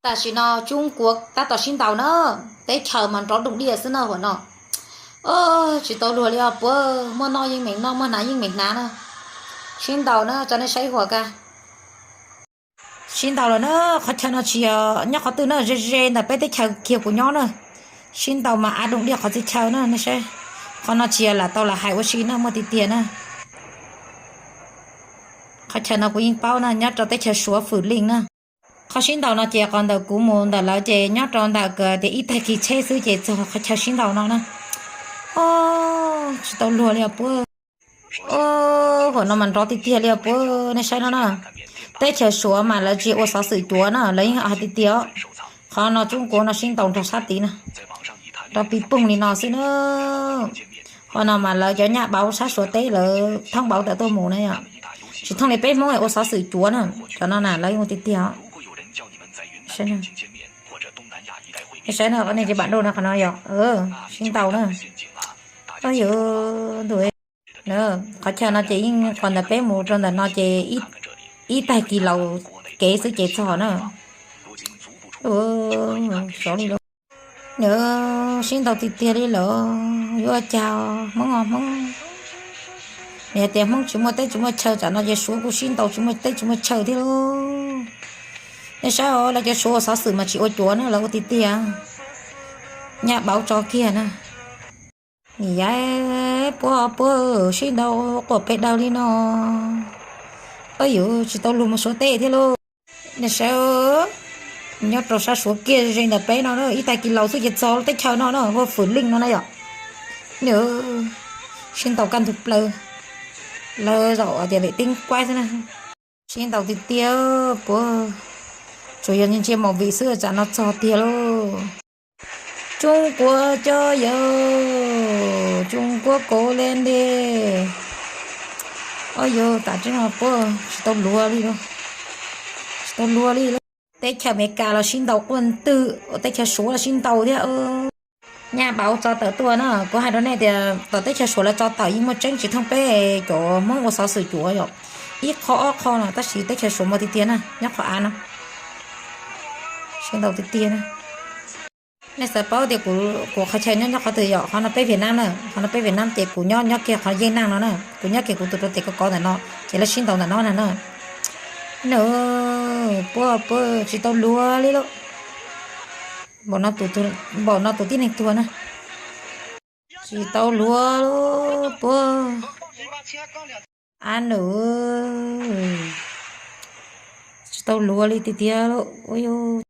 Tam sim no Tsoob Kuav tab tom sib ntaus na, teb chaws mas nrov doog diaj xwb na huam no. Tsis tau luag li os puav, muaj noj yeej meem noj, muaj hnav yeej meem hnav na. Sib ntaus na, tso nej saib huam ka. Sib ntaus lawm na, qhov chaw no tsis yog nyob qhov twg na, ze ze ntawm peb teb chaws kiag kuv nyob na. Sib ntaus mas av doog diaj qhov txhia chaw na, nej saib. Qhov no tsis yog lam tau lam hais ua si na, muaj tiag tiag na. Qhov chaw no kuv yeej paub na, nyob rau teb chaws Suav Fwm Leej na. Qhov sib ntaus no ces qhov ntawm kuv mus ntawm lawv ces nyob rau ntawm tias ib tag kis tsheb xwb ces txog qhov chaw sib ntaus no na. Tsis tau luag li os puav. Huam no mas nrov tiag tiag li os puav, nej saib no na. Teb chaws Suav mas lawv tsis ua xov xwm cuav na, lawv yeej hais tiag tiag. Qhov no Tsoob Kuav no sib ntaus nrog sab tid na, nrov pis poog li no xwb na. Qhov no mas lawv cov nyaj vauv sab Suav teb lawv thoob vauv tawm tuaj mus na yom. Tsis thooj li peb Hmoob ua xov xwm cuav na, cov no na lawv yeej ua tiag tiag. Saib no, nej ces pam rau no qhov no yom, sib ntaus na. Yuav ntu, qhov chaw no ces yeej qhov ntawm peb mus rau ntawm no ces ib tag kis laus kev xwb ces txog na. Xyov li lauj. Nws sib ntaus tiag tiag li lawm. Yuav ua cas Hmoob os Hmoob. Nws hais tias Hmoob tsis muaj teb tsis muaj chaw, tsam no ces Suav kuj sib ntaus tsis muaj teb tsis muaj chaw thiab lauj. Nej saib os, lawv cov Suav ua xov xwm mas tsis ua cuav na, lawv ua tiag tiag. Nyaj vauv tso kiag na. Nim yav puab puab sib ntaus quaj pes daws li no. Yuav tsis tau luag mus Suav teb thiab lauj. Nej saib, nyob rau sab Suav kiag ze ntawm peb no na, ib tag kis laus xwb ces txog teb chaws no na, hu Fwm Leej no na yom. Nws sib ntaus kaj ntug plaws, lawv zaum tias vem teeb kuaib xwb na. Sib ntaus tiag tiag puab, tsuas yog ntsia ntsia movie xwb tsam no txog tiag lauj. Tsooj Kuab cov yawg, Tsooj Kuab kauv le nte. Ob yawg tam tseeb no puab tsis tau luag li lauj, tsis tau luag li lauj. Teb chaws Amelikas los sib ntaus quaj ntwg, teb chaws Suav los sib ntaus thiab. Nyaj vauv tso tawm tuaj na, kuv hais rau nej tias tom teb chaws Suav lawv tso tawm yeej muaj tseeb, tsis thooj peb cov Hmoob ua xov xwm cuav yom. Ib qho ob qho no tab sis teb chaws Suav muaj tiag tiag na, nyob qhov av no. Sib ntaus tiag tiag na. Nej xav paub tias kuv qhov chaw nyob nyob qhov twg yom, qhov no peb Vietnam na, qhov no peb Vietnam ces kuv nyob nyob kiag qhov yeej naj no na, kuv nyob kiag kuv tus rau tes ko ko ntawm no, ces lawv sib ntaus ntawm no na na. Nws puab puab tsis tau luag li lauj. Npaum no tus tib neeg tuag na. Tsis tau luag puab. Ab nws, tsis tau luag li tiag tiag lauj.